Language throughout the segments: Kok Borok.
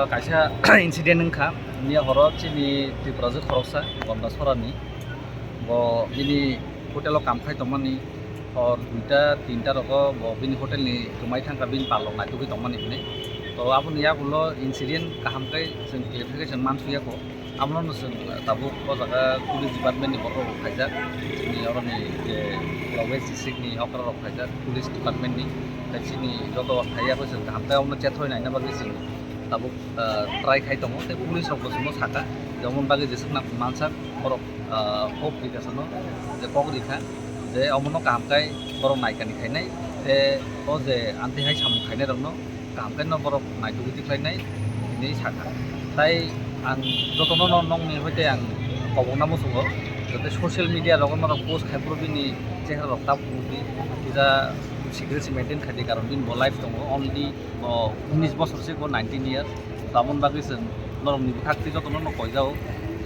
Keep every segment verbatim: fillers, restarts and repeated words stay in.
Kaisa incident wngkha, miya horo chini Tripura jwk khoroksa Gonda Sorani, bo bini hotel o kam khai tongmani hor duita tinta rogo bo bini hotel ni kwmai thangkha, bini pal rok naitugwi tongmani hinwi. To aboni yagulo incident kaham khe chwng clarification mansuyakho. Abono no chwng tabuk o jaga police department ni borok rok phaijak, chini oroni je West district ni okra rok phaijak police department ni, tei chini joto phaiya khe chwng kaham khe abono chethroi naina bagwi chwng tabuk, ah, try khai tongo, tei police rok bo chwngno sakha je omo bagwi jeswk nang mansak borok, ah, hope rikha chwngno je kok rikha je omono kaham khe borok naikani khainai, tei o je amtwi hai samung khainai rokno kaham khe no borok naitugwi tikhlainai hinwi sakha. Tai ang jotono no nongni hoite ang kobokna muchungo, joto social media rogo norok post khai phuru bini chehra rok tab phunukdi, kisa secrecy maintain khaidi, karon bini bo life tongo, only bo unis bosor se, bo nineteen year. Tamoni bagwi chwng norokni bwkhak twi jotono no koijao,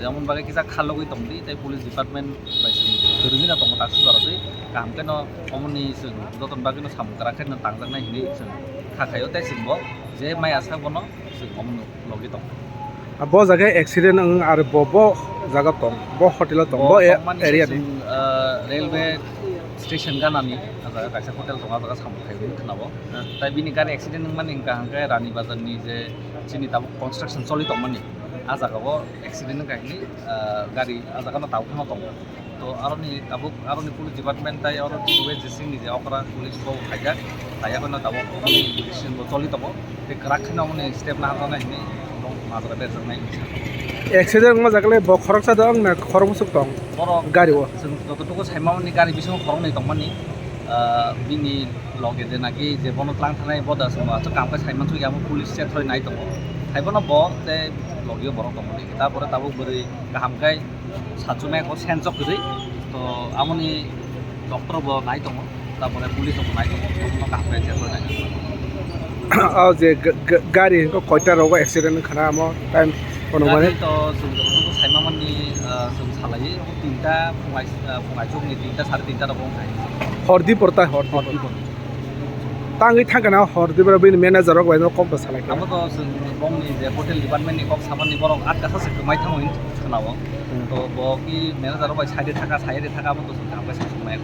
je amoni bagwi kisa khalogwi tongdi, tei police department bai chwng kwrwngwi no tongo, taksuk jora twi kaham khe no omoni chwng jotoni bagwi no samung kwrak khe no tangjaknai hinwi chwng kha khaio, tei chwng bo je maya sak bono chwng omono logi tong. Ah, bo jaga accident wng, ar bo, bo jaga tong, bo hotel o tong, bo, bo e-, tongmani area ni. Chwng, ah, railway station ganani, ah, jaga kaisa hotel tong, ah, jaga samung khai wngwi khwnabo. Ah. Tai bini gari accident wngmani hwnkha hwnkhe Rani Bazar ni je chini tabuk construction choli tongmani, ah, jaga o accident wngkha hinwi, ah, gari ah, jaga no tabuk phano tongo. To aroni tabuk aroni police department tai aro chini West district ni je okra police bo khaijak, khaijak no tabuk police investigation bo choli tongo. Tei kwrak khe no omo ni step naharjaknai hinwi bo majra berjaknai hinwi sakha. Accident wngma jaga le bo khoroksa dong na khorok bwswk tong? Borok gari o? Chwng jototuku saimani gari bisingo khoroknwi tongmani, ah, bini loge je naki je bono tlang thanai bo da chwng bo aswk kam khe saimansukya, omo police chethroi nai tongo. Haibono bo tei logi o borok tongmani. Tapore tabuk bwrwi kaham khe sachumai ko senchok kwrwi, to amoni doctor bo nai tongo, tapore police rok bo nai tongo, bono kaham khe check rwi nai tongo. O je g-, g-, gari ko koita rogo accident khana amo time kono mane? Gari to chwng jotono saimamani, ah, chwng salai o tinta phungai, ah, phungai chukni tinta sare tinta rogo wngkha. Hordi porta, hordi porta. Tangwi thangkha na hordi boro bini manager rok bai no kok to salai kha. Amo to chwng bongni je hotel department ni kok samani borok atka sa se kwmai thango hin khwnao. Hmm. To bo ki manager rok bai side thaka, side thaka amo to chwng kaham khe sa chukmai.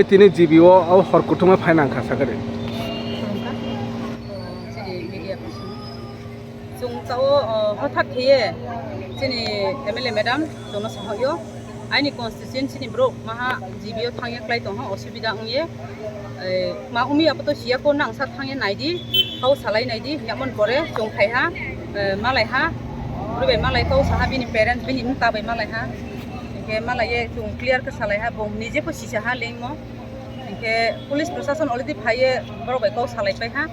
Tini G B o, o hor kuthumwi phaina wngkha sakhe de. Chini media person. Chwng chao, o, hothat khe ye chini M L A madam chwngno sahoyo. Aini constituency ni borok maha G B o thangya klai tongha, osubida wngye. Eh, ma umi apato siya ko nang sa thangya naidi, kau salai naidi, yamon pore chwng phaiha, eh, malaiha, bwrwi bai malai kau saha bini parents, bini mta bai malaiha. Hingke malaiye chwng clear khe salaiha, bo nije pho sisaha lengmo. Hingke police prosason already phaiye borok bai kok salai paiha.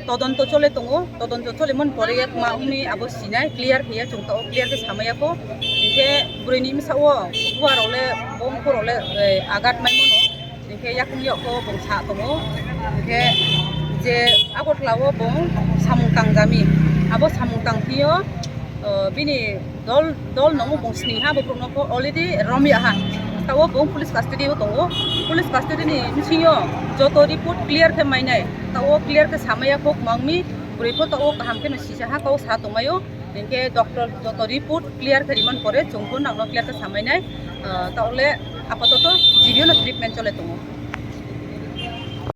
Todonto chole tongo, todonto chole mon pore yak ma umi abo sinai clear khe ya chwng to clear khe samaya ko. Hingke bwrwi ni misa o buar ole bongkor ole, eh, agat mai mono. Hingke yakung yok ko bong sa tongo. Hingke je Agartala o bong samung tangjami. Abo samung tang phio, eh, bini dol, dol nongo bong sini ha, bophuru nokho already romya ha. Tao bong police custody o tongo. Police custody ni bisingo joto report clear khe mainai. Tao clear khe samaya kok mangmi, bwrwi pho tao kaham khe no sisa ha, tao sa tongmaio. Hingke doctor joto report clear khe rimon pore chwng pho nangno clear khe samainai. Ah, tao le apatoto G B o no treatment chole tongo.